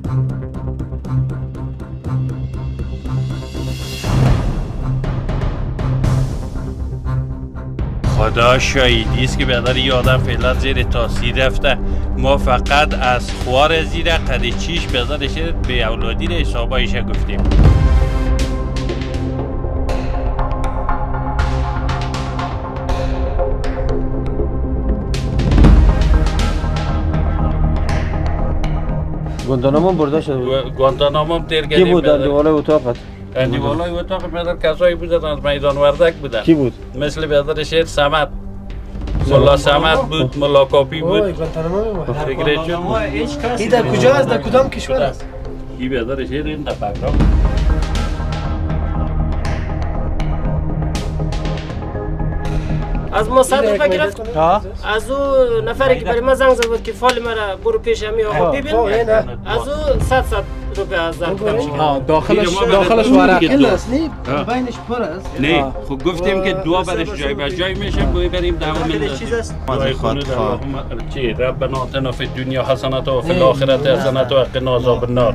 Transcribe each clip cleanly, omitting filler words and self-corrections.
خدا شاهدی است که برادر یه آدم فعلا زیر تاثیر رفته. ما فقط از خوار زیر قد چیش برادر به اولادی حسابایش گفتیم. گوانتانامو برده شده بود. گوانتانامو تیر کردیم. کی بود اندیوالای اتاقت؟ اندیوالای اتاق برادر کسایی بودن از میدان وردک بودن. کی بود؟ مثل برادر شیر صمد، ملا صمد بود، ملا کاپی بود. این در کجا است؟ در کدام کشور است؟ این برادر شیر این در بگرام. از ما 100 روپیه گرفت. از او نفری که برای ما زنگ زد بود که فال مرا برو پیش همی آقا ببین، از او 100 روپیه از در کدام. داخلش ورق است، نه بینش پر است. نه خب گفتیم که دعا برش جای به جای میشه، بریم دعوا می‌کنیم. چیز است؟ چی؟ ربنا آتنا فی الدنیا حسنة و فی الاخرة حسنة و قنا عذاب النار.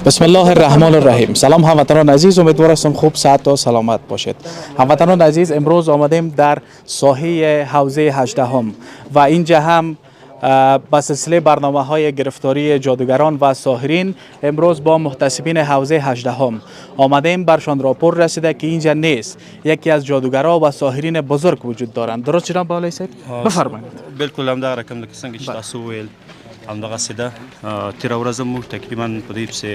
بسم الله الرحمن الرحیم. سلام هموطنان عزیز، امیدوار هستم خوب صحت و سلامت باشید. هموطنان عزیز، امروز آمدیم در ساحه حوزه 18 و اینجا هم با سلسله برنامه های گرفتاری جادوگران و ساحرین امروز با محتسبین حوزه 18 آمدیم. برشان راپور رسیده که اینجا نیست، یکی از جادوگران و ساحرین بزرگ وجود دارند. درست جناب بالای صاحب؟ بفرمایید. بالکل هم دا رقم لکه څنګه چې تاسو وویل همدغسې ده. تېره ورځ موږ تقریبا په دې پسې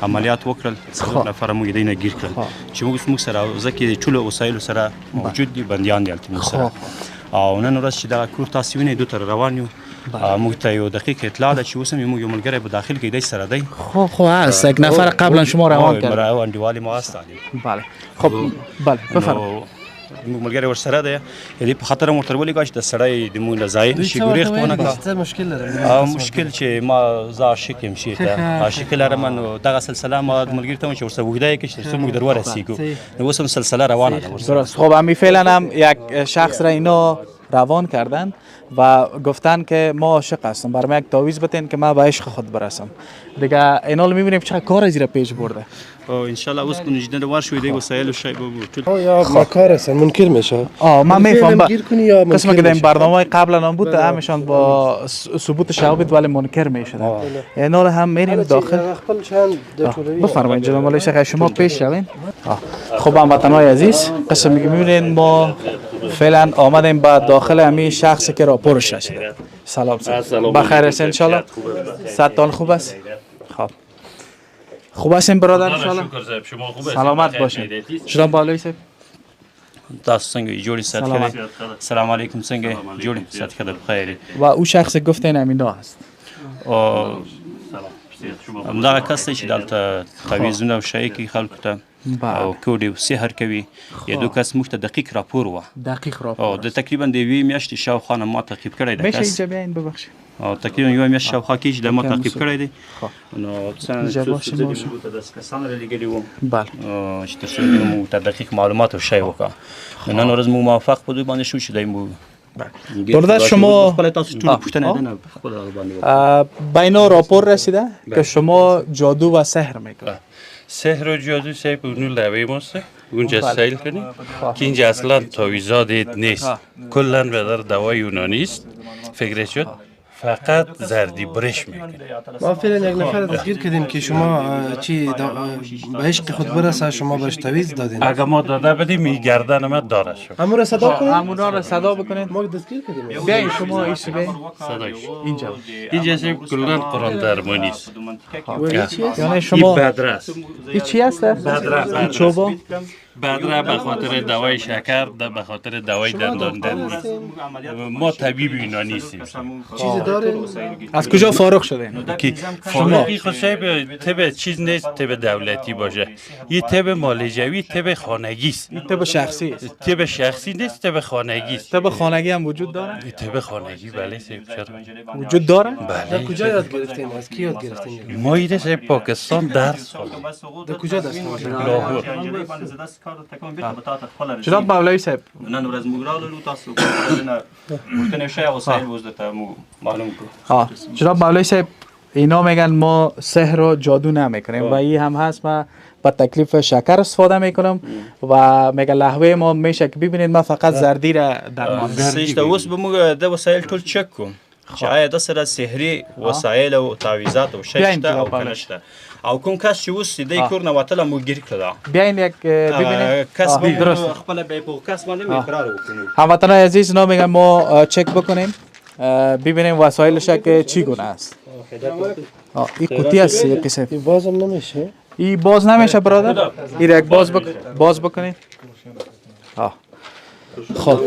عملیات وکړل، څلور نفره موږ دینه ګیر کړل چې موږ سره حوزه کې د ټولو وسایلو سره موجود دي، بندیان دي هلته موږ سره. او نن ورځ چې دغه کور تاسو وینئ دوی ته روان یو، موږ ته یو دقیق اطلاع ده چې اوس هم موږ یو ملګری په داخل کې دی سره دی. خو هست یک نفر قبلا شما روان کرد، انډیوال ما هست. بله خب بله بفرمایید. موږ ملګری ورسره دی، د دې په خاطر هم ورته ولیکو چې د سړی د موږ له ځای شي ګریخت ونه کړه. څه مشکل لرم؟ مشکل چې ما زه عاشق یم، شي ته عاشق لرم، نو دغه سلسله ما ملګري ته چې ورسره اوږده یې کړي چې څو موږ در ورسېږو، نو اوس هم سلسله روانه ده ورسره. درست. خب همین فعلا هم یک شخص را اینا روان کردن و گفتن که ما عاشق هستم، برای من یک تعویذ بتین که من به عشق خود برسم. دیگه اینا رو می‌بینیم چقدر کار از زیر پیش برده. ان شاء الله اوس نږدې ورشو دی وسایل شی به یا مکار هستن منکر میشه. من میفهم قسم که در این برنامه قبلا هم بود همشان با ثبوت شواهد ولی منکر میشدن. اینا رو هم میریم داخل. بفرمایید جناب مولوی شیخ، شما پیش شوین. خب هموطنای عزیز، قسم میگه میبینین ما فعلا آمدیم به داخل همین شخصی که راپورش رسیده. سلام سلام، بخیر است ان شاء الله. صحتتان خوب است؟ خب خوب هستین برادر ان شاء الله؟ سلامت باشین. جناب بالای صاحب تاسو څنګه جوړ صحت ښه دی؟ سلام علیکم، څنګه جوړ صحت ښه ده؟ بخیر. و او شخص گفتین همینا هست. همدغه کس دی چې دلته تعویذونه او شی کوي خلکو ته او کوډې او سحر کوي. یو دو کس موږ ته دقیق راپور وه. دقیق راپور او د تقریبا د یوې میاشتې شاوخوا نه ما تعقیب کړی دی. میشه اینجا بیاین ببخشید. او تقریبا یوه میاشت شاوخوا کېږي دا ما تعقیب کړی دی. نو څه موږ ته داسې کسان رالیږلي وو بله چې تر څو موږ ته دقیق معلومات او شی وکړه. نن ورځ موږ موفق په دوی باندې شو چې دی موږ برادر شما به راپور رسیده که شما جادو و سحر میکنید. سحر و جادو صاحب اونو لوی ماست، اونجا سیل کنی که اینجا اصلا تعویذات نیست، کلا بدر دوای یونانی است. فکر شد فقط زردی برش میکنه. ما فعلا یک نفر دستگیر کردیم که شما چی به عشق خود برسه، شما برش تعویذ دادین. اگه ما داده بدیم این گردن ما داره شد. همون را صدا کنید. همونا را صدا بکنید. ما دستگیر کردیم. بیاین شما ایش بیاین. صدایش اینجا. اینجا سه کلا قرآن درمانی است. یعنی شما بدره است. این چی است؟ بدره. چوبا؟ بدره به خاطر دوای شکر، به خاطر دوای دندان درد. ما طبیب اینا نیستیم. چیز دارین؟ از کجا فارغ شدین؟ فارغی خود صاحب طب چیز نیست، طب دولتی باشه. یه طب مالجوی، طب خانگی است. طب شخصی است. طب شخصی نیست، طب خانگی است. طب خانگی هم وجود داره؟ طب خانگی بله صاحب، چرا؟ وجود داره؟ بله. در کجا یاد گرفتین؟ از کی یاد گرفتین؟ ما ایده صاحب پاکستان درس خواندیم. در کجا درس خواندین؟ لاهور. جناب مولوی صاحب نن ورځ موږ راغلو تاسو پوښتنه شوی وسایل اوس درته معلوم کړو. جناب مولوی صاحب اینا میگن ما سحر و جادو نمیکنیم و این هم هست، ما با تکلیف شکر استفاده میکنم و میگه لهوه ما میشه که ببینید ما فقط زردی را درمان میکنیم. اوس به موږ د وسایل ټول چک کوم چې آیا د سره سحري وسایل او تعویذات او شی شته او که نشته، او کوم کس چې اوس د کور نه وتله موږ ګیر کړه. بیاین یک ببینید کس به خپل به په کس باندې اقرار وکنیم. هموطنان عزیز اینا میگن ما چک بکنیم ببینیم وسایلش که چی گونه است. این قوطی است یک قسم. این بازم نمیشه. این باز نمیشه برادر. این یک باز بکنید. خب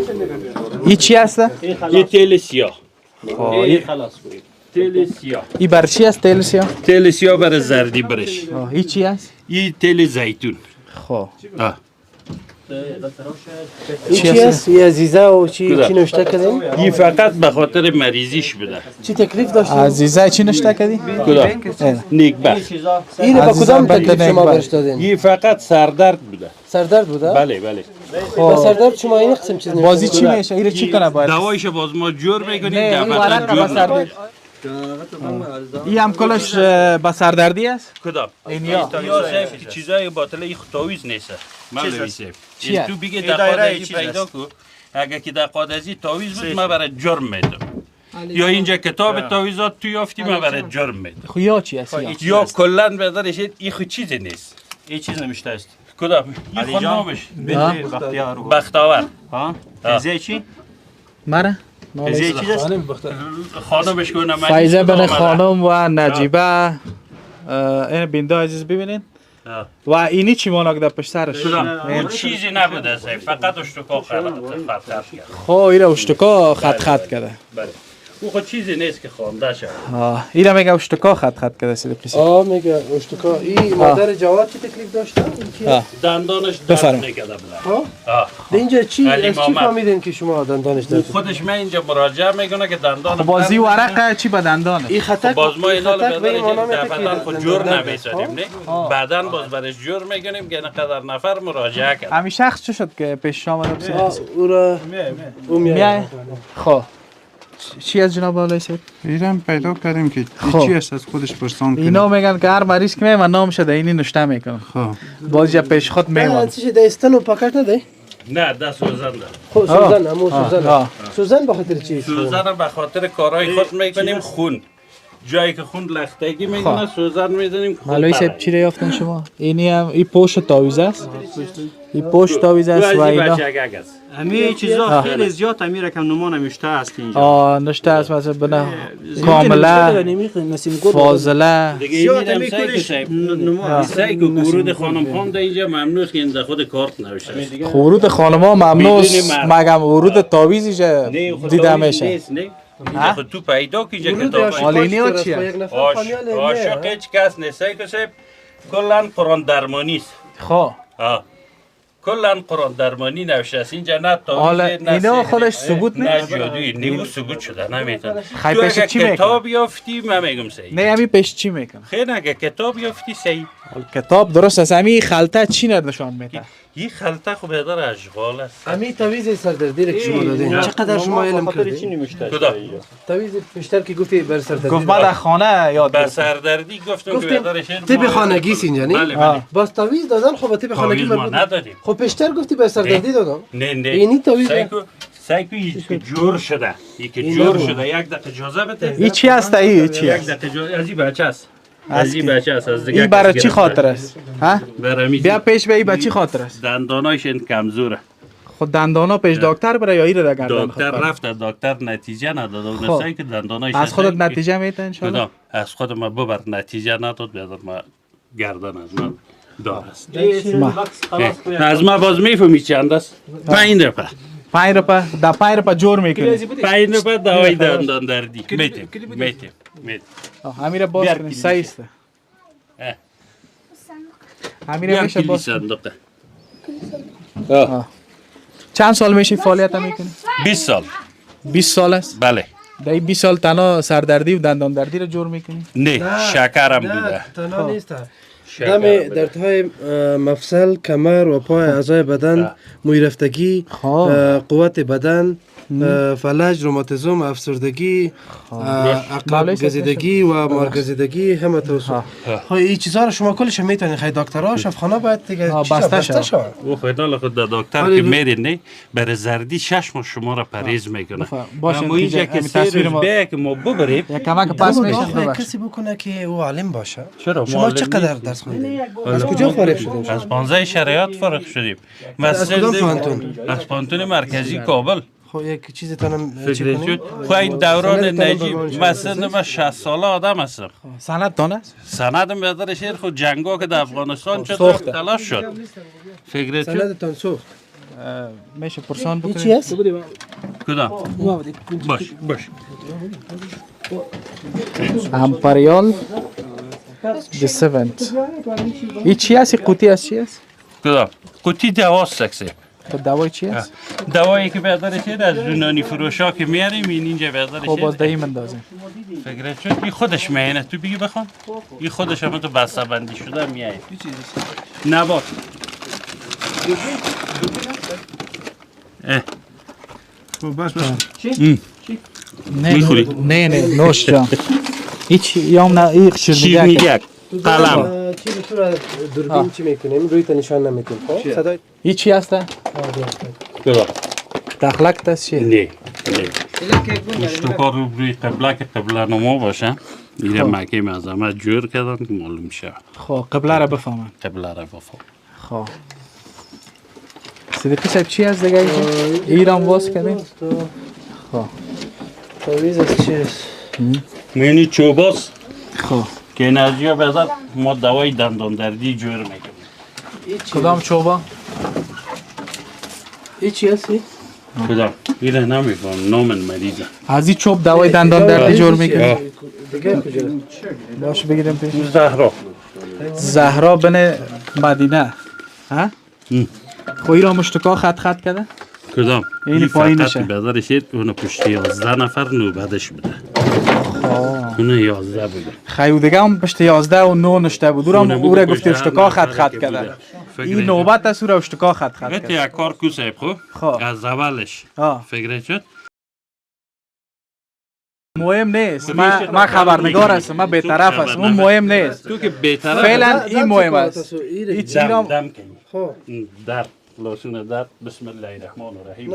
این چی است؟ این تیل سیاه. این خلاص کنید. تیل سیاه. این بر چی است تیل سیاه؟ تیل سیاه برای زردی برش. این چی است؟ این تیل زیتون. خب. چی است؟ یه عزیزه و چی نوشته کردین؟ این فقط به خاطر مریضیش بوده. چی تکلیف داشتی؟ عزیزه چی نوشته کردی؟ کدام؟ نیکبخت. این با کدام تکلیف شما برش دادین؟ این فقط سردرد بوده. سردرد بوده؟ بله بله. با سردرد شما این قسم چیز بازی چی میشه؟ اینو چی کنه باید؟ دوایش باز ما جور میکنیم. نه این هم کلش با سردردی است؟ کدام؟ این یا چیزای باطله، این تعویذ نیست. مولوی صاحب این تو بگه در قادزی پیدا کو، اگه که در قادزی تعویذ بود ما برای جرم میدم، یا اینجا کتاب تعویذات تو یافتی ما برای جرم میدم. خو یا چی است؟ یا کلا بدرش این خو چیزی نیست. این چیز نمیشته است. کدام؟ این خو نامش بختاور. ها؟ فیزه چی؟ مره؟ فیزه چیز است؟ خانمش گونه فیزه بن خانم و نجیبه. این بینده عزیز ببینین. و اینی چی مانا در پشت سرش؟ اون چیزی نبوده فقط اشتکا خط خط کرد. خب ایره اشتکا خط خط کرده. بله. او خود چیزی نیست که خوانده شد. ایره میگه اشتکا خط خط کرده صدیقی صاحب. میگه اشتکا. این مادر جواد چه تکلیف داشته؟ دندانش درد میکرده بله. اینجا چی از چی فهمیدین که شما دندانش درد؟ خودش من اینجا مراجعه میکنه که دندان بازی ورقه چی به دندانش. این خطک باز ما اینا رو بدن خود جور نمیسازیم نه، بعداً باز برش جور میکنیم که اینقدر نفر مراجعه کرد. همین شخص چه شد که پیش آمد؟ او را او میاد. خب چی از جناب مولوی صاحب؟ ایران پیدا کردیم که چی است از خودش پرسان کنیم. اینا میگن که هر مریض که میاد نامش ده اینی نوشته میکنم. خب باز یا پیش خود میمون. چی دستن و پاکت نده؟ نه دست سوزن ده. خب سوزن همون سوزن. سوزن به خاطر چی؟ سوزن به خاطر کارهای خود میکنیم. خون جایی که خون لختگی میکنه سوزن میزنیم. مولوی صاحب چی رو یافتن شما؟ اینی هم این پوش تعویذ است. این پوش تعویذ است و اینا همه چیزا خیلی زیاد همین رقم نما نوشته است اینجا. نوشته است مثلا بنا کامله فاضله زیاد همین کلش نما. سعی کو ورود خانم خان اینجا ممنوع است که این خود کارت نوشته است. ورود خانم ها ممنوع است، مگم ورود تعویذ دیده میشه. نه خود تو پیدا کی جا کتاب آلینی چیه؟ عاشق هیچ کس نیست که کلا قرآن درمانی است. خب کلا قرآن درمانی نوشته است اینجا. نه تعویذ نه اینا خودش ثبوت نه جادویی نه ثبوت شده نمیتونه. خیلی پیش چی میکنه؟ کتاب یافتی من میگم صحیح. نه همین پیش چی میکنه؟ خیر اگه کتاب یافتی صحیح. کتاب درست است. همین خلطه چی نشان میده؟ این خلطه خب بدار اشغال است. همین تعویذ سردردی رو که شما دادین چقدر شما علم کردین؟ کدام؟ تعویذ بیشتر که گفتی بر سردردی. گفت من در خانه یاد بر سردردی گفتم که بدار شعر طب خانگی است اینجا نه؟ باز تعویذ دادن خب طب خانگی ما ندادیم. خب بیشتر گفتی بر سردردی دادم. نه نه اینی تعویذ سعی کو یک جور شده. یک جور شده. یک دقیقه اجازه بده. این چی است؟ این چی است؟ یک دقیقه از این بچه است. از این بچه است. از دیگه این برای چی خاطر است؟ ها؟ بیا پیش به این بچی خاطر است. دندانایش این کمزوره. خود دندانا پیش دکتر برای یا ایره در گردن دکتر رفت دکتر نتیجه نداد. اون که دندانایش از خودت نتیجه میته ان شاء الله. از خود ما ببر نتیجه نداد، بیادر ما گردن از من دار است. از ما باز میفهمی چند است؟ 5 دقیقه. 5 روپه دا 5 روپه جور میکنی. 5 روپه دوای دندان دردی میتیم میتیم میتیم. امیره باز کنی صحیح است. امیره میشه باز صندوقه. چند سال میشه فعالیت میکنی؟ 20 سال. 20 سال است؟ بله. در این 20 سال تنها سردردی و دندان دردی رو جور میکنی؟ نه شکرم بوده. تنها نیست. دم دردهای مفصل، کمر و پای اعضای بدن، موی رفتگی، قوت بدن، فلج، روماتیزم، افسردگی، عقب گزیدگی و مارگزیدگی همه توسط. خب این چیزا رو شما کلش میتونید. خیلی دکترها شفاخانه باید دیگه بسته شود. او خدای خود دکتر که میرین نه برای زردی 6 ماه شما را پریز میکنه. باشه ما اینجا که تصویر ما که ما ببریم یک کمک پس میشه. کسی بکنه که او عالم باشه. چرا شما چقدر درس خوندید؟ از کجا فارغ شدید؟ از 15 شریعت فارغ شدیم. از کدام پوهنتون؟ از پوهنتون مرکزی کابل. خب یک چیزی تانم چی کنیم؟ خب این دوران نجیب مثلا من 60 ساله آدم هستم. سند تان است؟ سندم به شعر خود جنگا که در افغانستان شد تلاش شد. فکر سندتان سوخت. میشه پرسان بکنیم؟ چی است؟ کدام؟ باش باش. امپریال the seventh. این چی است؟ این قوطی از چی است؟ کدام؟ قوطی دواست سکسه. خب دوای چی است؟ دوایی که بیادر شد از یونانی فروشا که میاریم این اینجا بیادر شد. خب باز دهی مندازیم. فکر شد این خودش میینه تو بگی بخوان. این خودش هم تو بسته بندی شده میایه. نبات. خب بس بس. چی؟ میخوری؟ نه نه نوش جان. هیچ یام نه این شیرنیگک. قلم. چی به تو دوربین چی میکنیم؟ روی تا نشان نمیتیم. خب صدای این چی هست؟ کدام؟ تخلق است چی؟ نه نه. مشتکار رو روی قبله که قبله نما باشه. اینه مکه معظمه جور کردن که معلوم شود. خب قبله را بفهمن. قبله را بفهم. خب صدیقی صاحب چی هست دیگه اینجا؟ ایران باز کردیم؟ خب تعویض از چی است؟ یعنی چوباست. خب که این از جا بزد ما دوای دندان دردی جور میکنیم. کدام چوبا؟ این چی هستی؟ کدام؟ اینه نمیفهم نام مریضه. از این چوب دوای دندان دردی جور میکنیم. دیگه کجا؟ باش بگیریم پیش. زهرا. زهرا بن مدینه. ها؟ خب ایران مشتکا خط خط کرده؟ کدام؟ این پایینشه. فقط بدرش اون پشت 11 نفر نوبتش بوده. اون 11 بوده. خیلی دیگه هم پشت 11 و 9 نشته بود. اورم او را گفته اشتکا خط خط کرده. این نوبت است او را اشتکا خط خط کرده. یک کار کو صاحب خب از اولش فکر شد مهم نیست. من خبرنگار هستم، من بی‌طرف هستم. اون مهم نیست. تو که بی‌طرف فعلا این مهم است. این چیزا دم کنی. در لاسون در بسم الله الرحمن الرحیم.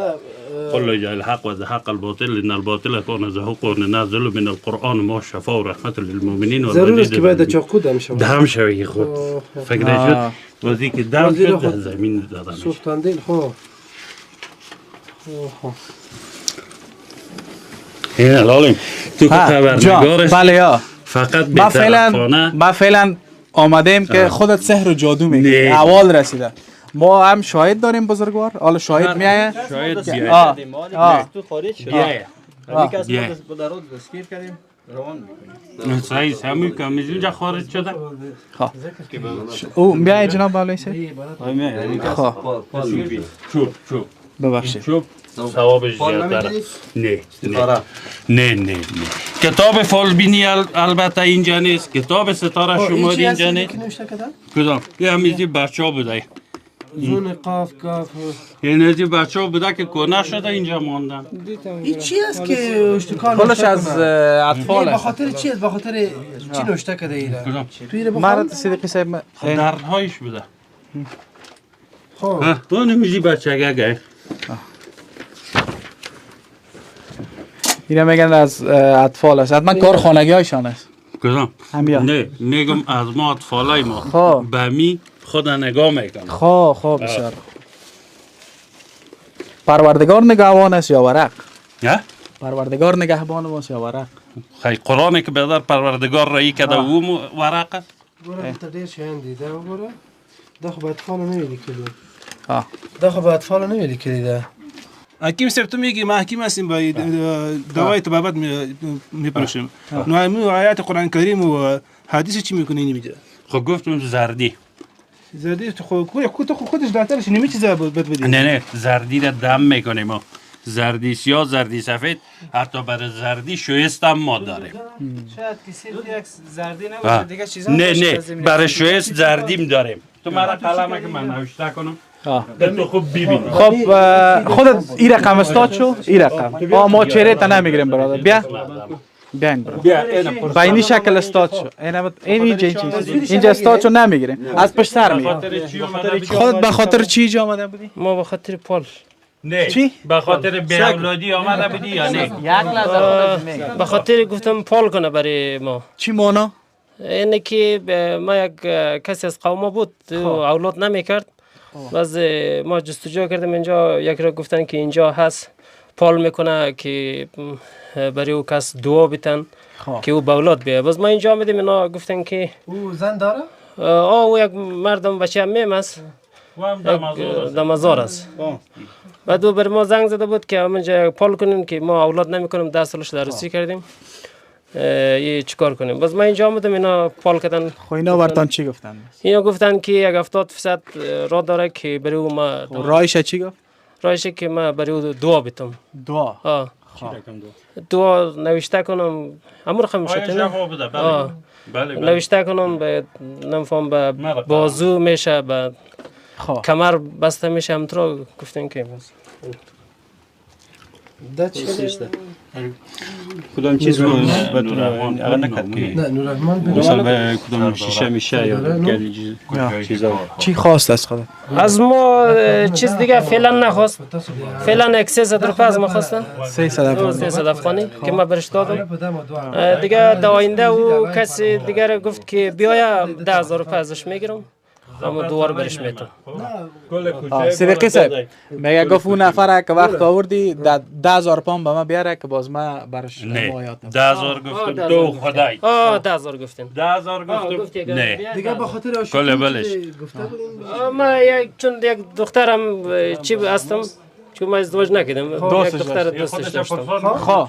قل جاء الحق وزهق الباطل ان الباطل كان زهوقا وننزل من القرآن ما شفاء ورحمة للمؤمنین. ضرور است که باید چاقو دم شود. دم شوی خود فکر شد وزی که دم شد در زمین دادم سوختاندل. خب این لالیم تو که خبرنگار بله یا فقط بی‌طرفانه. ما فعلا آمدیم که خودت سحر و جادو میگی. اول رسیده ما هم شاهد داریم بزرگوار. حالا شاهد میایه. شاهد بیایه. تو خارج شد. بیایه. کس ما در روز دستگیر کردیم روان میکنیم. صحیح همین که اینجا خارج شده. خب او میایه جناب مولوی صاحب. خب چوب چوب ببخشید چوب ثوابش زیادتره. نه نه نه نه. کتاب فالبینی البته اینجا نیست. کتاب ستاره شماری اینجا نیست. کدام؟ یه همیزی بچه ها بوده. زون قاف کاف. یعنی از بچه ها بوده که کنه شده اینجا ماندن. این چی است که اشتکال کلش از اطفال است. به خاطر چی است؟ به خاطر چی نوشته کرده ایره؟ مرد صدیقی صاحب دردهایش بوده. خب اون میزی بچه گه اینا میگن از اطفال است. حتما کار خانگی هایشان است. کدام؟ نه میگم از ما اطفالای ما به می خدا نگاه میکنه. خب خب بسیار. پروردگار نگهبان است یا ورق؟ نه؟ پروردگار نگهبان است یا ورق؟ خی قرآن که بیادر پروردگار رایی کده او ورق است. ګوره دلته ډېر شیان دي. دا وګوره، دا خو به اطفالو نه وي لیکلي. دا خو به اطفالو نه وي لیکلي ده. حکیم صاحب تو میگی ما حکیم هستیم با دوای طبابت میپرشیم. نو آیات قرآن کریم و حدیث چی میکنی نمیده. خب گفتم زردی. زردی خب خودش دکترش نمی چیزا بد بدی. نه نه زردی را دم میکنیم ما. زردی سیاه زردی سفید حتی برای زردی شویست هم ما داریم. شاید که صرف یک زردی نباشه دیگه چیزا. نه نه برای شویست زردیم داریم. تو مرا قلمه که من نوشته کنم. تو خوب ببین. خب خودت این رقم استاد شو این رقم. ما چهره تا نمیگیریم برادر. بیا بیاین برادر. با این شکل استاد شو. این اینجا استاد شو نمیگیریم. از پشت سر میگیریم. خودت به خاطر چی اینجا آمده بودی؟ ما به خاطر پول. نه چی؟ به خاطر بی‌اولادی آمده بودی یا نه؟ یک لحظه خودت میگم. به خاطر گفتم پول کنه برای ما. چی معنا؟ اینه که ما یک کسی از قوم بود اولاد نمیکرد. باز ما جستجو کردیم اینجا یک را گفتن که اینجا هست پال میکنه که برای او کس دعا بیتن که او به اولاد بیه. باز ما اینجا آمدیم اینا گفتن که او زن داره؟ آه او یک مردم بچه هم میم است دمازار است. بعد او بر ما زنگ زده بود که همینجا پال کنیم که ما اولاد نمیکنیم. 10 سالش عروسی کردیم یه چیکار کنیم. باز ما اینجا آمدیم اینا پال کردن. خب اینا برتان چی گفتن؟ اینا گفتن که یک 70% راه داره که برای او ما رایش چی گفت؟ رایش که ما برای او دعا بیتم. دعا؟ آه دعا نوشته کنم امر خم شد نه؟ بله نوشته کنم به نمیفهم به بازو میشه به کمر بسته میشه همطور گفتن که باز کدام چیز رو به نوررحمان نکرد که نه نوررحمان مثلا کدام شیشه میشه یا چیزا چی خواست از خودت؟ از ما چیز دیگه فعلا نخواست. فعلا یک 300 روپیه از ما خواستن. 300 افغانی که ما برش دادم. دیگه در آینده او کسی دیگر گفت که بیایا 10000 روپیه ازش میگیرم. اما دوباره برش میتم. صدیقی صاحب میگه گفت اون نفر که وقت آوردی 10000 پوند به ما بیاره که باز ما برش نه 10000 گفتم دو خدای. 10000 گفتم 10000 گفتم نه دیگه به خاطر کل بلش گفته بودیم. ما یک چون یک دخترم چی هستم چون ما ازدواج نکردم یک دختر دوستش داشتم. خب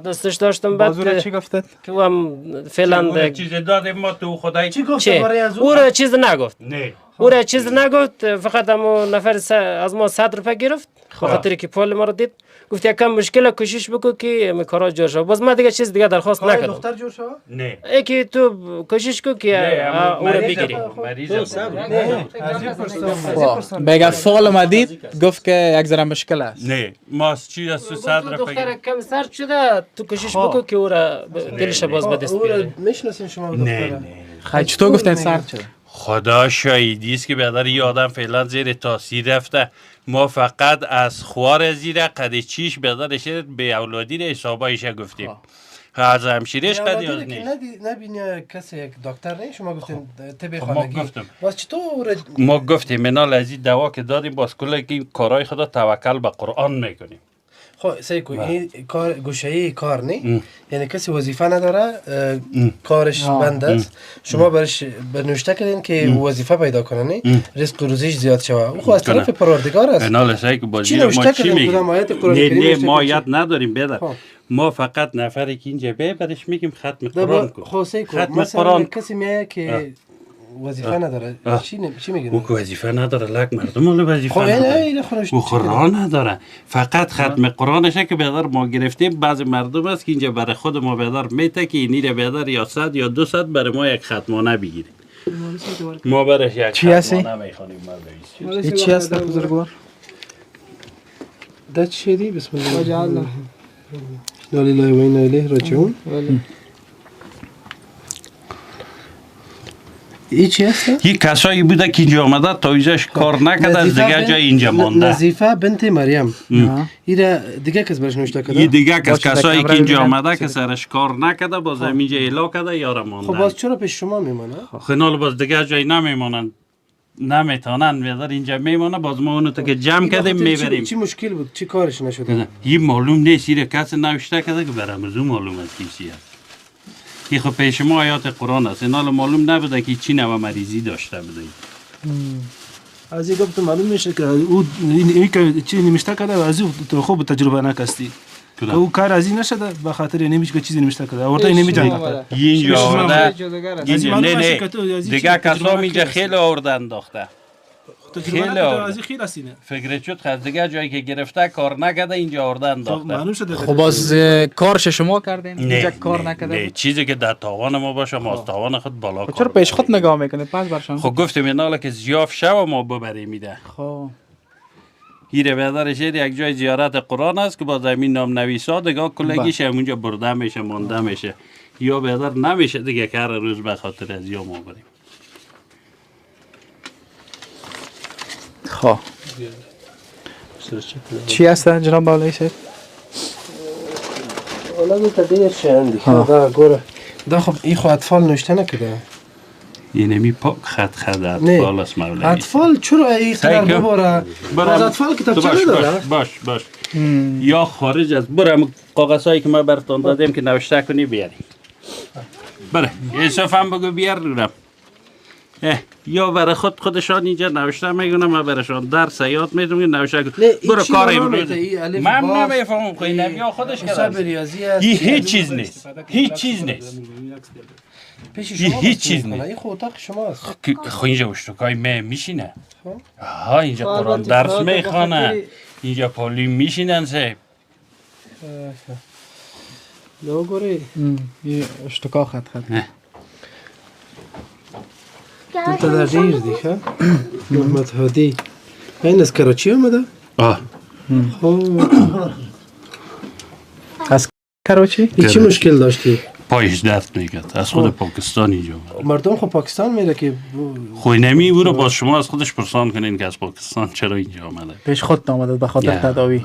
دوستش داشتم. بعد چی گفتت؟ که هم فعلا چیز دادیم ما تو خدای چی گفت برای از او را چیز نگفت. نه او را چیز نگفت. فقط همون نفر از ما 100 روپیه گرفت به خاطر که پول ما رو دید. گفت یکم مشکل کوشش بکن که می کارا جور شد. باز ما دیگه چیز دیگه درخواست نکردم. دختر جور شد؟ نه یکی تو کوشش کن که او را بگیری. میگه فال ما دید گفت که یک ذره مشکل است. نه ما چی از 100 روپیه دختر کم سر شده تو کوشش بکن که او را دلش باز به دست بیاری. میشناسین شما دختر؟ نه چطور گفتن سرد شده؟ خدا شاهدی است که بیادر یه آدم فعلا زیر تاثیر رفته. ما فقط از خوار زیر قد چیش بیادرش به اولادی را حسابایش گفتیم. از همشیرش قد یاد نیست. نبینی کسی یک دکتر نه شما گفتین طب خانگی. باز چطور ما گفتیم منال از این دوا که دادیم باز کل که کارهای خدا توکل به قرآن میکنیم. خب سعی کو این کار گوشه‌ای کار نه، یعنی کسی وظیفه نداره، کارش بند است. شما برش نوشته کردین که وظیفه پیدا کنه نه، رزق و روزیش زیاد شوه. او خب از طرف پروردگار است. نه سعی کو بازی ما چی میگیم؟ نه ما یاد نداریم بیادر. ما فقط نفری که اینجا به برش میگیم ختم قرآن کن. خب سعی کو مثلا کسی میاد که وظیفه نداره چی میگه؟ او که وظیفه نداره لک مردم اون وظیفه نداره. او قرآن نداره. فقط ختم قرآنشه که بیادر ما گرفتیم. بعضی مردم است که اینجا برای خود ما بیادر میته که اینی را بیادر یا 100 یا 200 برای ما یک ختمانه بگیریم. ما برش یک ختمانه میخوانیم. این چی هست بزرگوار؟ ده چی دی؟ بسم الله انا لله و انا الیه راجعون. این چی هست؟ یک کسایی بوده که اینجا آمده تا اینجاش کار نکرده از دیگه جای اینجا مانده. نظیفه بنت مریم. این دیگه کس برش نوشته کرده؟ این دیگه کس کسایی که اینجا آمده که سرش کار نکرده باز اینجا اعلا کرده یارا مانده. خب باز چرا پیش شما میمانه؟ خنال باز دیگه جای نمیمانند. نمیتونن بیادر اینجا میمانه باز ما اونو تا که جمع کردیم میبریم. چی مشکل بود؟ چی کارش نشده؟ این معلوم نیست. این کس نوشته کرده که برام زو معلوم است که چی است. این خب پیش ما آیات قرآن است. اینا معلوم نبوده که چی نوع مریضی داشته بوده. از این گفت معلوم میشه که او این چی نوشته کرده و از او تو خوب تجربه نکستی. او کار از این نشده به خاطر نمیشه که چیزی نوشته کرده. آورده نمیجان. اینجا آورده. نه نه. دیگه کسا اینجا خیلی آورده انداخته. خیلی آورده. فکر شد از دیگه جایی که گرفته کار نکرده اینجا آورده انداخته. خب باز کارش شما کردین؟ اینجا کار نکرده؟ نه چیزی که در توان ما باشه ما از توان خود بالا کار. چرا پیش خود نگاه میکنید پس برشان؟ خب گفتیم اینا که زیاف شو ما ببریم میده. خب هیره بیادرش یک جای زیارت قرآن است که با زمین نام نویسا دیگه کلگیش همونجا برده میشه مانده میشه یا بیادر نمیشه دیگه که هر روز به خاطر از یا ما بریم. خب چی هستن جناب مولوی صاحب؟ والا دلته ډېر شیان دي. دا ګوره دا خب ای خو اطفال نوشته نکړه. اینمی پاک خط خط اطفال است مولوی. اطفال چرا ای قدر بباره؟ باز اطفال کتابچه نداره؟ باش باش یا خارج از برم کاغذهایی که ما براتون دادیم که نوشته کنی بیاری. بره یوسف هم بگو بیار رم. یا برای خود خودشان اینجا نوشته میگونم من برشان درس یاد میدم که نوشته کن. برو کار امروز من نمیفهمم خو اینم یا خودش کرده. هیچ چیز نیست. هیچ چیز نیست. پیش شما هیچ چیز نیست. این خو اتاق شماست. خو اینجا اشتکای می میشینه. ها اینجا قرآن درس میخوانه. اینجا پالی میشینن صاحب. دا وګورئ این اشتکا خط خط. دلته دا ډېر دي ښه. محمد هادي این از کراچي آمده؟ خب از کراچی؟ چی مشکل داشتی؟ پایش درد میکرد از خود پاکستان اینجا آمده. مردم خب پاکستان میره که خو نمی او رو باز شما از خودش پرسان کنین که از پاکستان چرا اینجا آمده. پیش خود آمده به خاطر تداوی.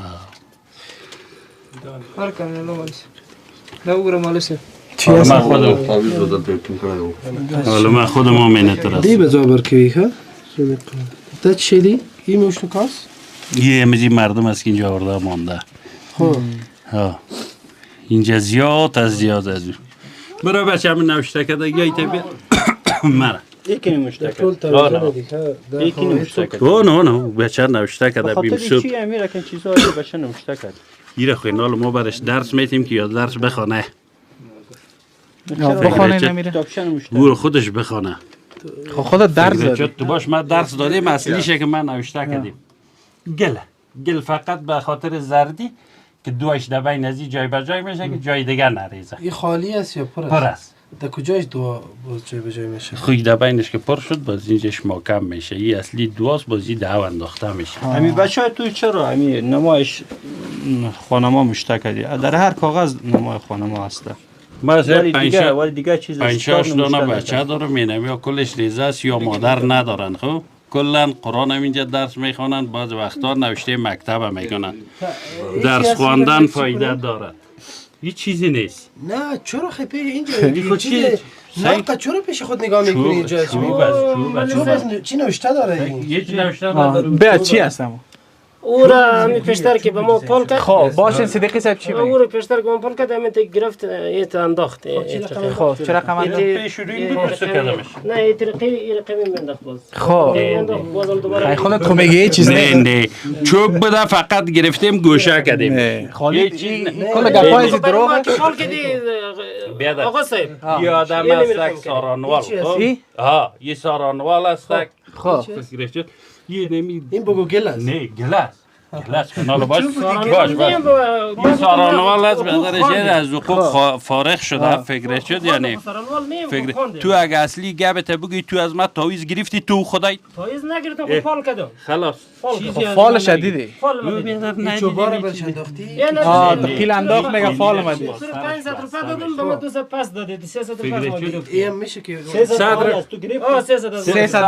هر کنه دا وګوره مولوی صاحب. من خودم حالا من خودم هم اینطور است. دی به ځواب ورکوي ښه. دا څه شی دی؟ این مشتکاس؟ یه همزی مردم است که اینجا آورده مانده. خب ها اینجا زیاد از زیاد از برای بچه همین نوشته کرده یا ایتا بیا مرا یکی نوشته کرده. یکی نوشته کرده. نه نه بچه نوشته کرده بیم صبح. چی امیر که چیزا رو بچه نوشته کرد. ایره خو اینال ما برش درس میتیم که یا درس بخوانه. بخوانه نمیره. او خودش بخوانه. خب خودت درس دادی. تو باش من درس دادیم اصلیشه که من نوشته کردیم. گل گل فقط به خاطر زردی که دوش در بین از جای به جای میشه که جای دیگر نریزه. این خالی است یا پر است؟ پر است. در کجایش دو باز جای به جای میشه؟ خب در بینش که پر شد باز اینجاش محکم میشه. این اصلی دواست باز این دو انداخته میشه. همین بچهای تو چرا همین نمایش خانما مشته کردی؟ در هر کاغذ نمای خانما هسته. ما ولی دیگه چیز 5 دانه بچه دارم اینم یا کلش ریزه است یا مادر ندارن. خب کلا قرآن هم اینجا درس میخوانند، بعض وقتا نوشته مکتب هم میکنن. درس خواندن فایده دارد. هیچ چیزی نیست. نه چرا خپه اینجا چیز نه چرا پیش خود نگاه میکنی اینجا چوب چی نوشته داره؟ هیچ نوشته نداره. بیا چی هستم؟ او را همی پیشتر که به ما پول کرد. خب باشه صدیقی صاحب چی میگه؟ او را پیشتر که ما پول کرد همین گرفت ایت انداخت. خب چه رقم انداخت؟ پیش روی بود کردمش. نه ایت رقمی ای رقمی انداخت باز. خب خودت خو میگی چیز نه نه چوب بوده فقط گرفتیم گوشه کردیم. خالی کل گپای دروغ پول کردی آقا صاحب. یه آدم است سارانوال. ها یه سارانوال است. خب یه نمی این بگو گل است. نه گل است. گل است کانال باش باش باش. این سارانوال است به نظر از حقوق فارغ شده فکر شد یعنی فکر تو اگه اصلی گبت بگی تو از ما تعویض گرفتی تو خدای تعویض نگرفتم خب فال کردم خلاص فال شدیدی فال چوباره برش انداختی قیل انداخت میگه فال اومدی 500 روپیه دادم به ما 200 پس دادی 300 روپیه ما گرفت این میشه که 300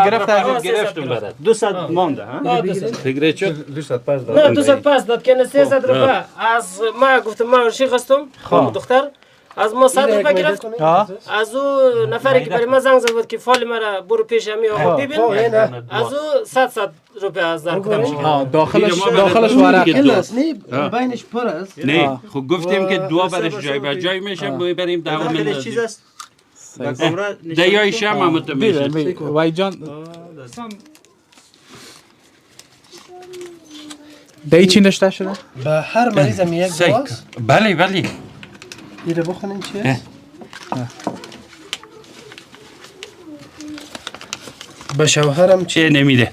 گرفت گرفتم برات 200 مانده ها فکر شد 200 پس داد نه 200 پس داد که 300 روپیه از ما گفتم ما شیخ هستم دختر از ما 100 روپیه گرفت از او نفری که برای ما زنگ زد بود که فال مرا برو پیش همی آقا ببین از او 100 روپیه از در کدام داخلش ورق است نه بینش پر است نه خب گفتیم که دو برش جای به جای میشه بریم دوام داخلش چیز است دیای شم هم میشه وای جان در چی نشته شده؟ به هر مریض هم یک دواست؟ بله بله. ایره بخونین چی است؟ به شوهرم چه نمیده.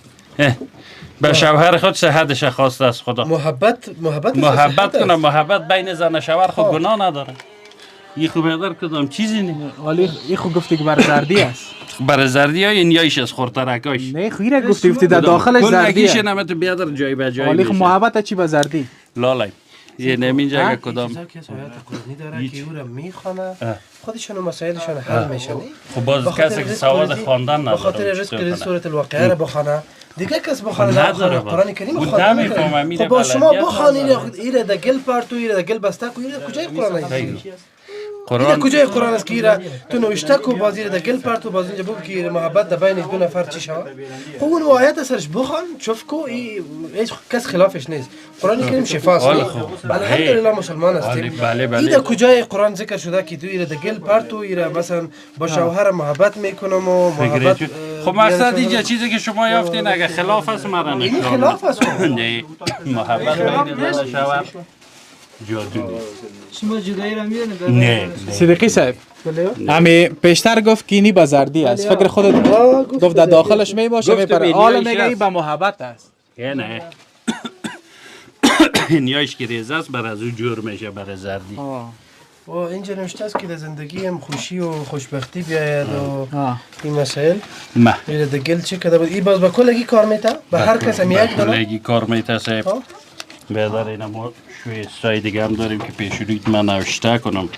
به شوهر خود صحتش خواسته از خدا. محبت محبت محبت کنه، محبت بین زن و شوهر خود گناه نداره. این خو بیادر کدام چیزی نه. ولی این خو گفتی که بر زردی است. بر زردی های این یایش از خورترکاش. نه خو ایره گفتی در داخلش زردی. کلگیش نمه تو بیادر جای به جای. ولی خو محبت چی به زردی؟ لالای. یه نمینجا اگه کدام چیزا که آیات قرآنی داره که او را میخوانه خودشون و مسائلشون حل میشه. خب باز کسی که سواد خواندن نداره به خاطر رزق سورة الواقعه را بخوانه، دیگه کس بخوانه نداره. قرآن کریم خواندن. خب با شما بخوانید ایره د گل پارتو، ایره د گل بسته کو، ایره کجای قرآن است؟ قرآن کجای قرآن است که ایره تو نوشته کو باز ایره د گل پارتو باز اینجا بگو که محبت د بین دو نفر چی شود؟ خب اون آیت سرش بخوان چوف کو، هیچ کس خلافش نیست. قرآن کریم شفاست. الحمدلله مسلمان هستیم. ایده کجای قرآن ذکر شده که تو ایره د گل پارتو ایره مثلا با شوهر محبت میکنم و محبت. خب مقصد اینجا چیزی که شما یافتین اگه خلاف است مرا نشان. این خلاف است. نه محبت بین زن و شوهر جادو نیست. شما جدایی را میدونید؟ نه. صدیقی صاحب همی پیشتر گفت که اینی به زردی است. فکر خودت گفت در داخلش می باشه میپره. حالا میگه این به محبت است. نه نیایش که ریزه است بر از او جور میشه بر زردی. و اینجا نوشته است که در زندگی هم خوشی و خوشبختی بیاید و این مسائل. میره د گل چی کده بود؟ این باز به کلگی کار میته؟ به هر کس هم یک دانه؟ کلگی کار میته صاحب. بیادر اینا ما شوی سای دیگه هم داریم که پیش رویت من نوشته کنم.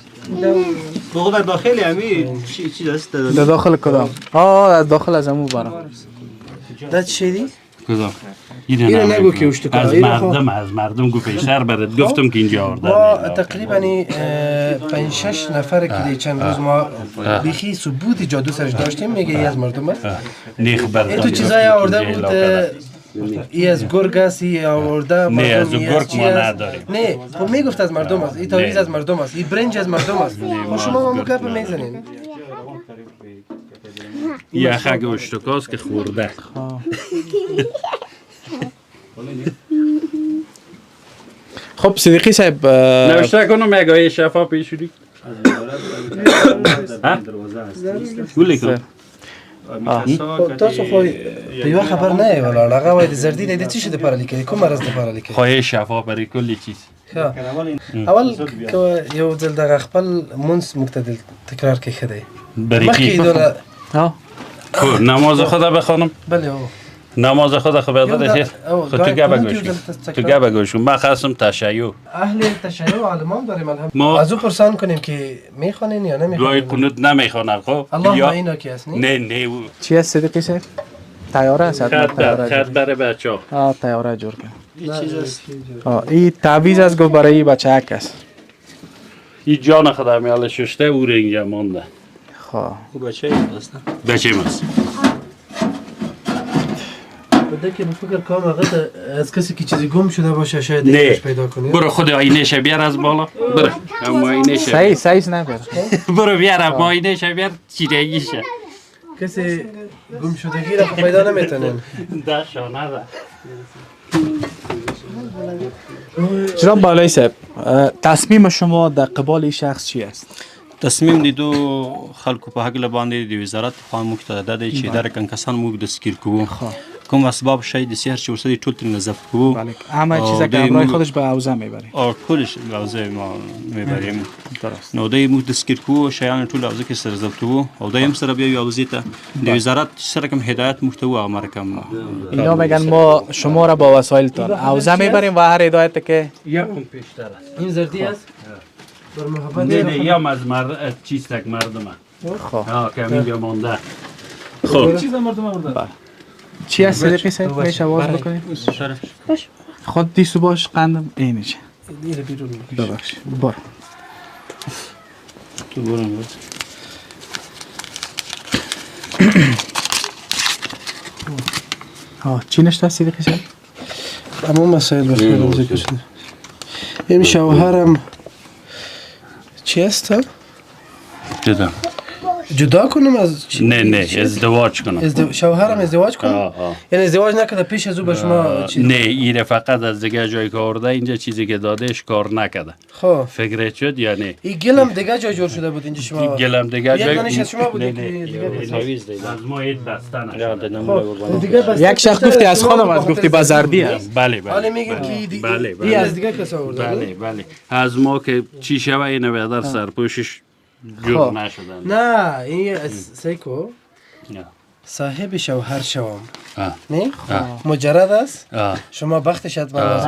بگو در داخل همی چیز است؟ در داخل کدام؟ آه از داخل از امو برام. ده چی دی؟ کدام؟ اینو نگو که اشتکا. از مردم از مردم گو پیشتر برات گفتم که اینجا آوردن. ما تقریبا 5 6 نفر که چند روز ما بیخی ثبوت جادو سرش داشتیم میگه ای از مردم است. نه خبر. تو چیزای آورده بود. ای از گرگ است، ای آورده. نه از گرگ ما نداریم. نه خب میگفت از مردم است، ای تاویز از مردم است، ای برنج از مردم است. خب شما ما گپ میزنین. یه خگ اشتکاست که خورده. خب صدیقی صاحب نوشته کنم یک آیه شفا پیش روی. ها؟ کن. تاسو خو په یو خبر نه یې ولاړ. هغه وایي د زردي نه د څه شي دپاره لیکلي، کوم مرض دپاره لیکلي؟ خواهش شفا برای کلی چیز. اول یو ځل دغه خپل مونځ موږ ته تکرار کې ښه دی. برای خب نماز خدا بخوانم؟ بله. نماز خدا خب یاد خب تو گپ گوش تو گپ گوش. من خواستم تشیع. اهل تشیع عالمان داریم الحمد. از او پرسان کنیم که میخوانین یا نمیخوانین؟ دعای قنوت نمیخوانم. خب الله اینا کی است؟ نه نه چی است صدیقی صاحب؟ طیاره است. خط برای بچه‌ها. آ طیاره جور کن. این چیز است. این تعویذ است گفت برای بچه‌ک است. این جان خدا میال ششته او اینجا مانده. خب بچه است. بچه ماست. بده که فکر کنم هغه ته از کسی که چیزی گم شده باشه شاید دیگه پیدا کنی. برو خود آینه شه بیار از بالا. برو آینه شه. صحیح صحیح نه بیار. برو بیار آینه شه بیار چیرگی شه. کسی گم شدگی را پیدا نمیتونن. ده شانه ده. جناب بالای صاحب تصمیم شما در قبال شخص چی است؟ تصمیم د دو خلکو په هکله باندې د وزارت خوا موږ ته دا دی چې دا رقم کسان موږ دستگیر کوو. کوم اسباب شی د سحر چې ورسره ټول ترې ضبط کوو. همه چیزا که همراه خودش به حوزه میبریم. او ټولش به حوزه ما میبریم. نو دی موږ دستگیر کوو، شیان ټول حوزه کې سره ضبط کوو او دی هم سره بیا حوزې ته د وزارت سره کوم هدایت موږ ته وو هغه رقم. اینا میگن ما شما را با وسایلتان حوزه میبریم و هر هدایت که یکم پیشتر است. این زردی است؟ نه نه یم از چیز تک مردمه. خب ها که همینجا مانده. خب چیز مردم آورده. چی هست صدیقی صاحب؟ میشه آواز بکنیم؟ خود دیسو باش قندم اینجا. ببخش برو. تو برو باز. ها چی نشته صدیقی صاحب؟ تمام مسائل بخیر ذکر شده. این شوهرم چی است؟ دیدم. جدا کنم از چی؟ نه نه ازدواج کنم. شوهرم ازدواج کنم؟ یعنی ازدواج نکرده پیش از او به شما چی؟ نه ایره فقط از دیگه جای که آورده اینجا چیزی که دادهش کار نکرده. خب فکر شد یا نه؟ این گلم دیگه جای جور شده بود اینجا شما. گلم دیگه جای. یک دانش از شما بود. نه نه از ما هیچ بسته نشده. یک شخص گفتی از خودم از گفتی با زردی است. بله بله. حالا میگیم که بله بله از دیگه کس آورده. بله بله از ما که چی شوه اینو بیادر سرپوشش جور نشدن. نه این سیکو صاحب شوهر شوم نه مجرد است شما بختش باز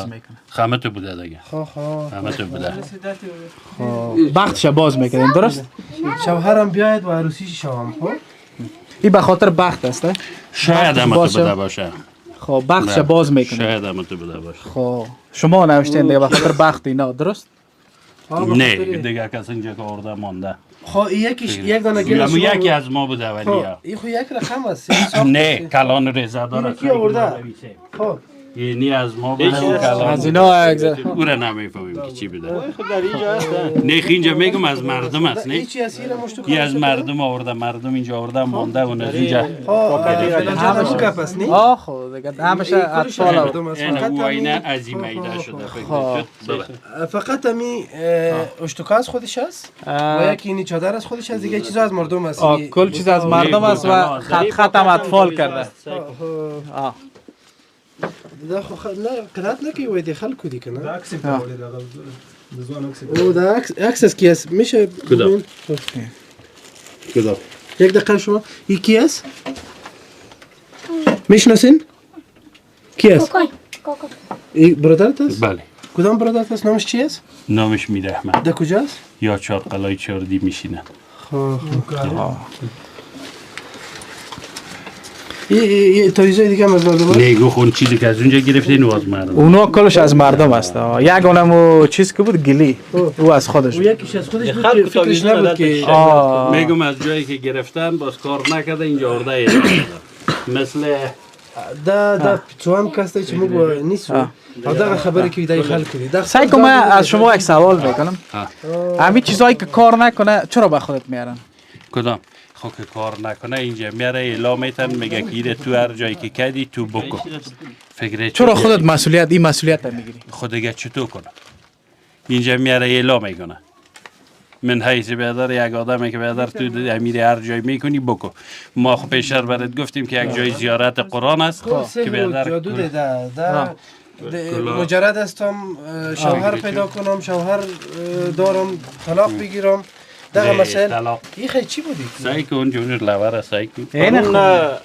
میکنه. خامه تو بوده دیگه. خب خامه تو بوده. بختش باز میکنه درست؟ شوهرم بیاید و عروسی شوم. خب این به خاطر بخت است. شاید هم تو بوده باشه. خب بختش باز میکنه. شاید هم تو بوده باشه. خب شما نوشتین دیگه به خاطر بخت اینا درست؟ نه دیگه کس اینجا که آورده مانده. خب یکیش یک دانه گل شما یکی از ما بوده ولی این خو یک رقم است. نه کلان ریزه داره. کی آورده؟ خب یعنی از ما بوده کلان از اینا او را نمیفهمیم که چی بوده. خب در اینجا هست. نه اینجا میگم از مردم است. نه این از مردم آورده، مردم اینجا آورده مانده و از اینجا. همش کپ است نه؟ آ خب دیگه همیشه اطفال این وینه از این میده شده فکر شد. فقط همی اشتکاز خودش است و یکی اینی چادر از خودش است دیگه چیزا از مردم است. کل چیز از مردم است و خط خط هم اطفال کرده. دا خو نه قرات نه کوي وای د خلکو دي کنه. دا عکس په ولې دا د ځوان عکس او دا عکس اس کی است میشه کدام کدام یک دقیقه شما این کی است میشناسین کی است؟ این برادرت است؟ بله. کدام برادرت است؟ نامش چی است؟ نامش میر احمد. در کجاست؟ یا چهار قلعه چاردی میشینه. خب یه تایزای دیگه هم از مردم است؟ نه گفت چیزی که از اونجا گرفته اینو از مردم. اونا کلش از مردم است. یک اونمو چیز که بود گلی او از خودش. او یکیش از خودش بود که فکرش نبود که میگم از جایی که گرفتن باز کار نکرده اینجا آورده مثل دا دا څوام کس دی چې موږ نیسو او دغه خبره کوي دای خلکو دي. سعی کنم از شما یک سوال میکنم. همین چیزایی که کار نکنه چرا به خودت میارن؟ کدام؟ خب که کار نکنه اینجا میاره اعلام میتن میگه که تو هر جایی که کدی تو بکن. فکر چرا خودت مسئولیت این مسئولیت میگیری؟ خود دیگه چطور کنه؟ اینجا میاره اعلام میکنه. من حیث بیادر یک آدمی که بیادر تو امیر هر جای میکنی بکن. ما خب پیشتر برات گفتیم که یک جای زیارت قرآن است که بیادر جادو ده مجرد هستم شوهر پیدا کنم شوهر دارم طلاق بگیرم دغه مسائل این خیلی چی بودی؟ سعی کن جونر لور سعی کن. این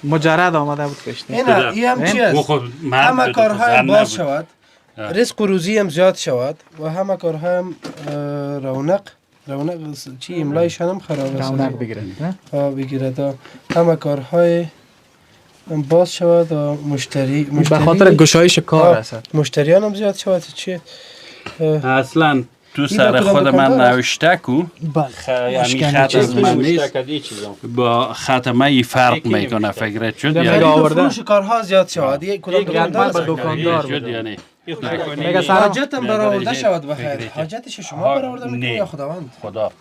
مجرد آمده بود پشت. این هم چی است؟ همه کارهای باز شود، رزق و روزی هم زیاد شود و همه کارهای هم رونق چی املایش هم خراب است. رونق بگیرد نه؟ بگیرد همه کارهای باز شود و مشتری به خاطر گشایش کار است. مشتریان هم زیاد شود چی؟ اصلا تو سر خود من نوشته کو یعنی خط از من نیست با خط من فرق میکنه فکرت شد یعنی فروش کارها زیاد شود یک کدام دکاندار شد یعنی حاجتم برآورده شود بخیر. حاجتش شما برآورده میکنی یا خداوند؟ خدا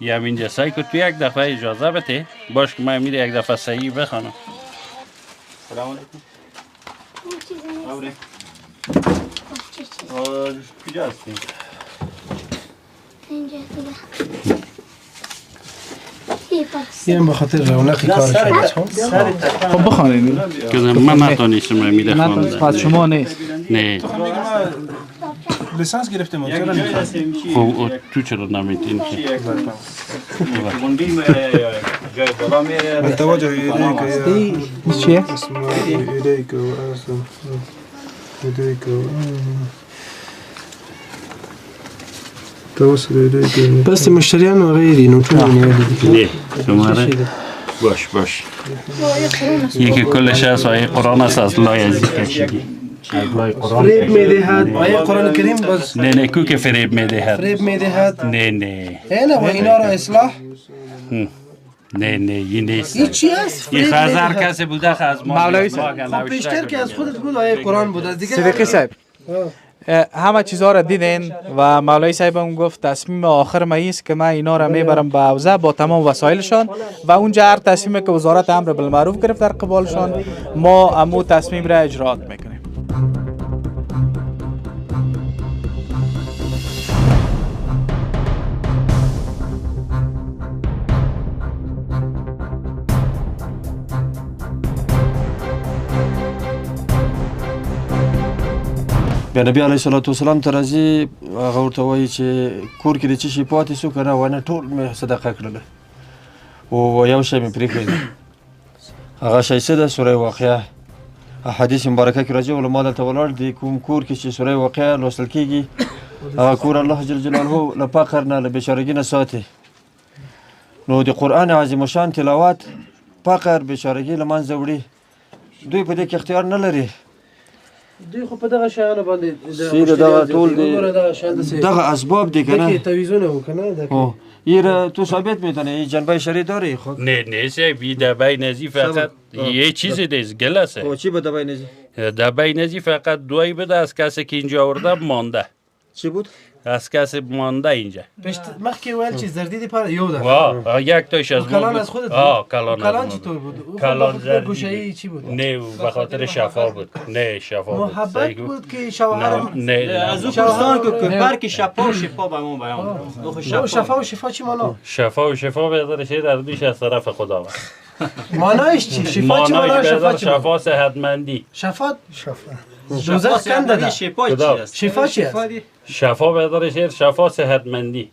یا اینجا سعی کو تو یک دفعه اجازه بده باش که من میره یک دفعه صحیح بخوانم. سلام علیکم. کجا هستی؟ این به خاطر رونق کارش است. خب بخوانید. که من نتونستم میره خواندن. پس شما نیست. نه. لیسانس گرفتیم چرا نمی‌خوانی؟ خب تو چرا نمیتونی؟ توجه الیک چیه؟ الیک الیک توصل الیک بس مشتریان و غیری نوتون نه شماره باش باش یکی کلش از آیه قرآن است از لای از کشیدی فریب میدهد آیه قرآن کریم باز نه نه کو که فریب میدهد فریب میدهد نه نه نه و اینا را اصلاح نه نه این نیست این چی است؟ این هزار کسی بوده از ما مولوی صاحب خب پیشتر که از خودت بود آیه قرآن بود از دیگه صدیقی صاحب همه چیزها را دیدین و مولوی صاحبم گفت تصمیم آخر ما است که من اینا را میبرم به حوزه با تمام وسایلشان و اونجا هر تصمیمی که وزارت امر بالمعروف گرفت در قبالشان ما امو تصمیم را اجرات میکنیم. بیا نبی علیه الصلاة والسلام ته راځي، هغه ورته وایي چې کور کې د څه شي پاتې سو که نه، وایي نه ټول مې صدقه کړله او یو شی مې پرېښی دی. هغه شی څه ده؟ سوره واقعه. احادیث مبارکه کې راځي، علما دلته ولاړ دي، کوم کور کې چې سوره واقعه لوستل کېږي هغه کور الله جل جلاله له فقر نه له بیچارګي نه ساتي. نو د قرآن عظیم الشان تلاوت فقر بیچارګي له منځه وړي. دوی په دې کې اختیار نه لري. دوی خو په دغه شیانو باندې دغه ټول دغه اسباب دي کنه، تعویذونه وکنه. یره تو ثابت میتونه این جنبه شرعی داری خب؟ نه نه بی دبای نزی فقط یه چیزی دیست گلسه. خب چی به دبای نزی؟ دبای نزی فقط دوایی بده از کسی که اینجا آورده مانده. چی بود؟ از کسی مانده اینجا. مخکې ویل چې زردی دی پاره یو ده. واه یک تاش از کلان از خودت. کلان کلان چطور بود؟ کلان زردی گوشه‌ای چی بود؟ نه به خاطر شفا بود. نه شفا بود. محبت بود که شوهرم نه از اون پرسان که برک شفا و شفا به ما بیان. شفا و شفا چی معنا؟ شفا و شفا به نظر شیر در دوش از طرف خدا. معنایش چی؟ شفا چی معنا؟ شفا چی؟ شفا صحتمندی. شفا شفا دوزخ کنده ده. شفا چی است؟ شفا به نظر شیر شفا صحتمندی.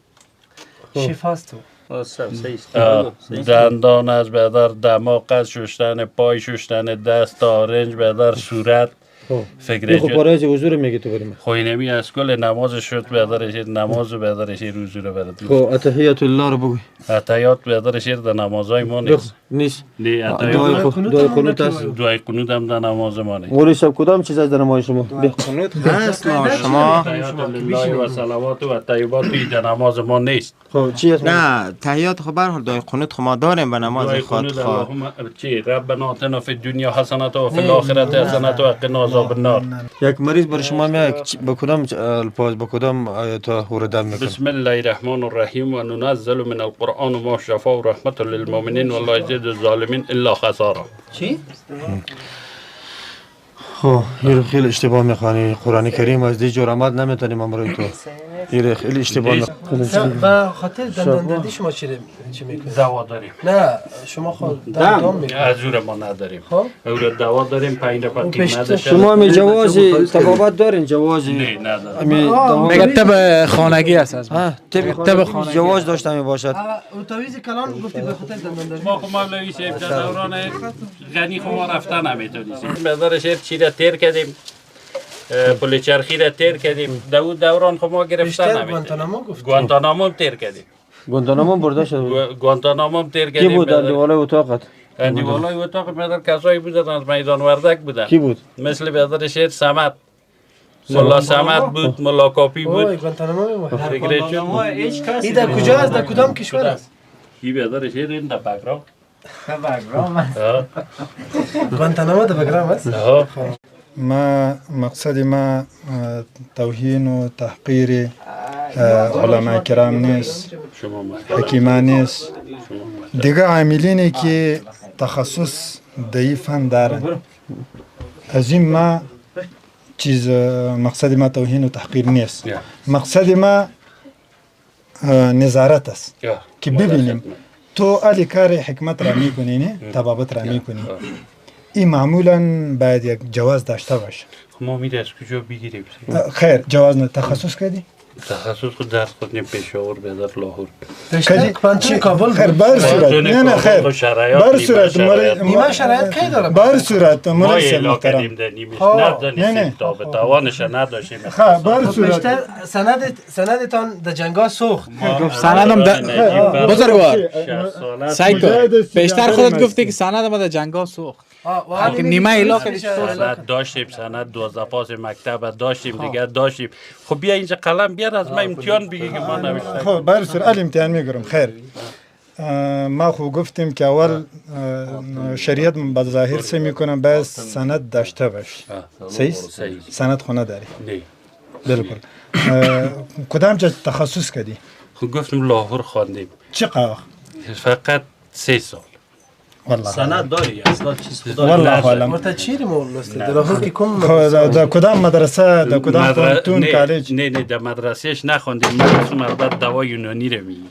شفاست تو. دندان از بدر، دماغ از، شستن پای، شستن دست، آرنج بدر، صورت. فکر خب برای حضور میگی تو بریم. خب اینمی از کل نماز شد بدر شیر نماز بدر شیر حضور بدر. خب اتحیات الله رو بگو. اتحیات بدر شیر در نمازهای ما نیست. نیست. نه دعای قنوت است. دعای قنوت هم در نماز ما نیست. مولوی صاحب کدام چیز از در نماز شما؟ قنوت هست شما. الله و صلوات و طیبات در نماز ما نیست. خب چی است؟ نه تحیات خب به هر حال دعای قنوت خب ما داریم به نماز خود. خب چی ربنا آتنا فی الدنیا حسنه و فی الاخره حسنه و قنا عذاب النار. یک مریض بر شما میاد با کدام الفاظ با کدام آیات ورده میکنه؟ بسم الله الرحمن الرحیم و ننزل من القرآن ما شفاء و رحمت للمؤمنین والله یزيد الظالمین الا خسارا. چی؟ خب این خیلی اشتباه میخوانی. قرآن کریم از دی جور آمد نمیتونیم امروز تو. این خیلی اشتباه میخوانی. به خاطر دندان دردی شما چی میکنید؟ دوا داریم. نه شما خود دندان میکنید. از جور ما نداریم. خب دوا داریم 5 نفر قیمت. شما می جواز طبابت دارین؟ جواز نه نداریم. میگه طب خانگی است. از طب خانگی جواز داشته می باشد. او تعویذ کلان گفتی به خاطر دندان دردی. ما خو مولوی صاحب در دوران غنی خو ما رفتن نمیتونیم. مزار شهر چی را تیر کردیم، پل چرخی را تیر کردیم. در اون دوران خو ما گرفتن نمی‌تونیم. گوانتانامو گفت. گوانتانامو تیر کردیم. گوانتانامو برده شد. گوانتانامو تیر کردیم. کی بود اندیوالای اتاقت؟ اندیوالای اتاق مدر کسایی بودن از میدان وردک بودن. کی بود؟ مثل بیادر شهر صمد. ملا صمد بود، ملا کاپی بود. گوانتانامو این در کجا است؟ در کدام کشور است؟ این بیادر شهر این در بگرام. بگرام است. گوانتانامو در بگرام است؟ ما مقصد ما توهین و تحقیر علماء کرام نیست، حکیمان نیست، دیگه عاملینی که تخصص در این فن دارن. از این ما چیز مقصد ما توهین و تحقیر نیست. مقصد ما نظارت است که ببینیم تو علی کار حکمت را میکنی نه طبابت را میکنی. این معمولا باید یک جواز داشته باشه. ما میره از کجا بگیریم؟ خیر جواز نه. تخصص کردی؟ تخصص خود درس خوندیم پشاور به در لاهور. کلی کابل. خیر بر صورت نه نه خیر بر صورت نیمه شرایط کی داره؟ بر صورت ما اعلام کردیم در نیمش ندانستیم تا به توانش نداشتیم. خیر بر صورت سندتان در جنگا سوخت. سندم بزرگوار سایکو بیشتر خودت گفتی که سندم در جنگا سوخت. نیمه اعلام کردی. سند داشتیم، سند 12 پاس مکتب داشتیم دیگه داشتیم. خب بیا اینجا قلم بیار از ما امتحان بگی که ما نوشتیم. خب بر صورت امتحان میگیرم. خیر ما خو گفتیم که اول شریعت به ظاهر سه میکنم باید سند داشته باش. صحیح؟ سند خو نداری. نه بالکل. کدام جا تخصص کردی؟ خب گفتم لاهور خواندیم. چقدر؟ فقط 3 سال. والله سند داری اصلا چیز خدا والله عالم. مرتا چی مولست در لاهور که کم در کدام مدرسه در کدام پوهنتون کالج؟ نه نه در مدرسهش نخوندیم. من البته دوای یونانی رو میگم.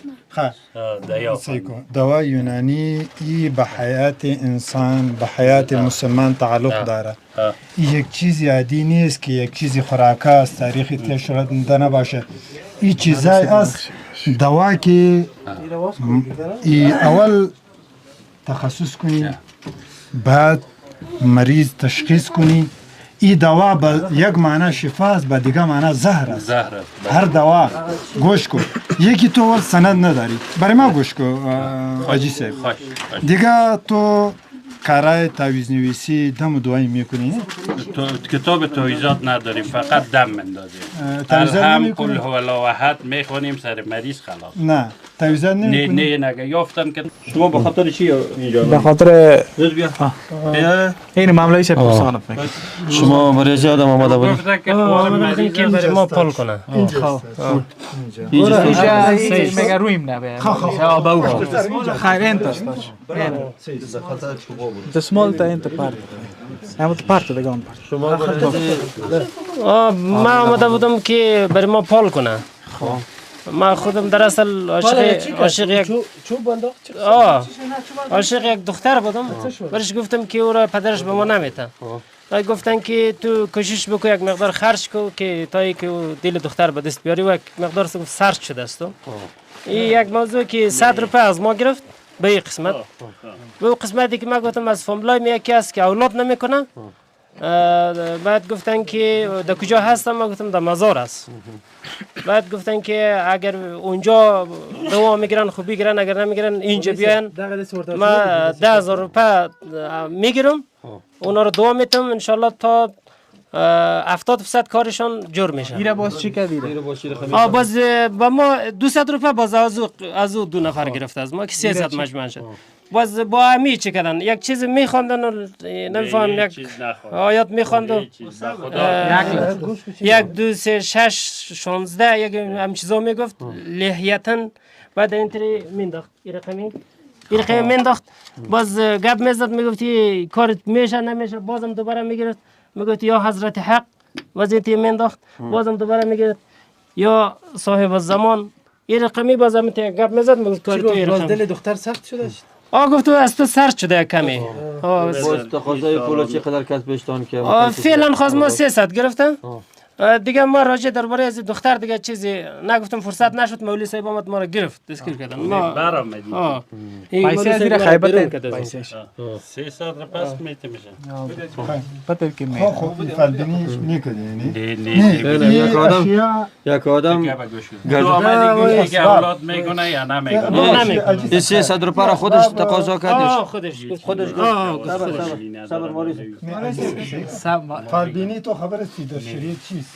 دوای یونانی ای به حیات انسان به حیات مسلمان تعلق داره. یک چیزی عادی نیست که یک چیزی خوراکه است تاریخ تیر شده نباشه. این چیزای است دوا که ای اول تخصص کنی بعد مریض تشخیص کنی. این دوا به یک معنا شفا است به دیگه معنا زهر است. هر دوا گوش کن. یکی تو اول سند نداری برای ما گوش کن حاجی صاحب. دیگه تو کارای تعویذ نویسی دم و دعایی میکنی؟ کتاب تعویذات نداریم فقط دم مندازیم. هم قل هو الله احد میخوانیم سر مریض خلاص. نه تعویذات نمیکنی؟ نه نه یافتم که شما به خاطر چی اینجا؟ به خاطر این معامله ایش پرسانت میکنه. شما برای چه آدم آمده بودید؟ آمده که برای ما پال کنه. اینجا میگه رویم نه خیر انتاش دسمال تا انت پارت اما پارت دیگه اون پارت. شما من آمده بودم که برای ما پال کنه. ما خودم در اصل عاشق یک عاشق یک دختر بودم. برش گفتم که او را پدرش به ما نمیته. گفتن که تو کوشش بکو یک مقدار خرج کو که تا که دل دختر به دست بیاری و یک مقدار سرد شده است. این یک موضوع که 100 روپیه از ما گرفت به این قسمت. به قسمتی که من گفتم از فامیلای می یکی است که اولاد نمیکنه. بعد گفتن که در کجا هستم؟ من گفتم در مزار است. بعد گفتن که اگر اونجا دوا میگیرن خوب بگیرن، اگر نمیگیرن اینجا بیاین. ما 10,000 روپیه میگیرم اونا رو دوا میتم انشالله تا 70% کارشان جور میشه. ایره باز چی کردی؟ باز با ما 200 روپیه باز از او 2 نفر گرفته از ما که 300 مجموعا شد. باز با همی چی کردن؟ یک چیز میخواندن و نمیفهم یک آیات میخواند 1 2 3 6 16 یک هم چیزا میگفت لحیتن. بعد اینطوری مینداخت این رقمی این رقمی مینداخت. باز گپ میزد میگفت کارت میشه نمیشه. بازم دوباره میگرفت میگفت یا حضرت حق. باز اینطوری مینداخت. بازم دوباره میگرفت یا صاحب الزمان. این رقمی بازم گپ میزد میگفت کار تو این رقم. دل دختر سخت شده. آ گفت تو از تو سرد شده کمی. باز تقاضای پول چقدر کس بهشتان که فعلا خواست ما 300 گرفتم. دیگه ما راجع درباره از دختر دیگه چیزی نگفتم، فرصت نشد. مولوی صاحب آمد ما را گرفت دستگیر کردن. ما برآمدیم. پیسه از زیر خیبت پیسه 300 پس میته میشه. پتر که می خب فالبینی میکنی نه یک آدم گرد اولاد میکنه یا نمیکنه. این 300 روپیه را خودش تقاضا کرد. خودش صبر ماریس فالبینی تو خبر است در شریعت چیست؟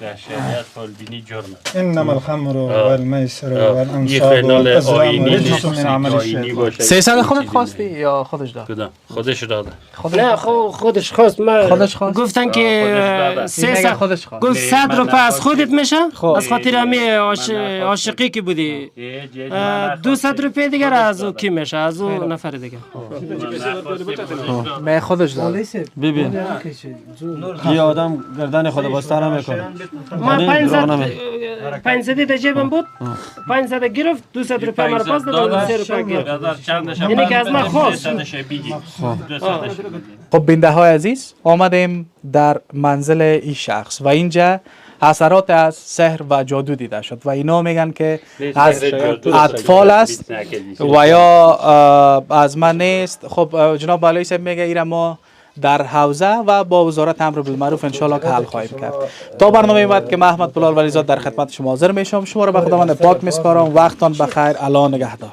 در شریعت فالبینی جرم است. انما الخمر والمیسر والانصاب والازلام رجس من عمل الشیطان. 300 خودت خواستی یا خودش داد؟ خودش داده. نه خودش خواست. ما گفتن که 300 خودش خواست. گفت 100 روپیه از خودت میشه از خاطر همی عاشقی که بودی. 200 روپیه دیگر از او کی میشه؟ از او نفر دیگه. من خودش داد. ببین یه آدم گردن خود بسته نمیکنه. ما 500 در جیبم بود، 500 گرفت، 200 روپیه مرا پاس داد، 3 روپیه گرفت. اینی که از من خواست. خب بینده های عزیز، آمدیم در منزل این شخص و اینجا اثرات از سحر و جادو دیده شد و اینا میگن که از اطفال است و یا از من نیست. خب جناب علی صاحب میگه ایره ما در حوزه و با وزارت امر بالمعروف انشالله که حل خواهیم کرد. تا برنامه بعد که من احمد بلال ولیزاد در خدمت شما حاضر میشم، شما را به خداوند پاک میسپارم. وقتان بخیر. الله نگهدار.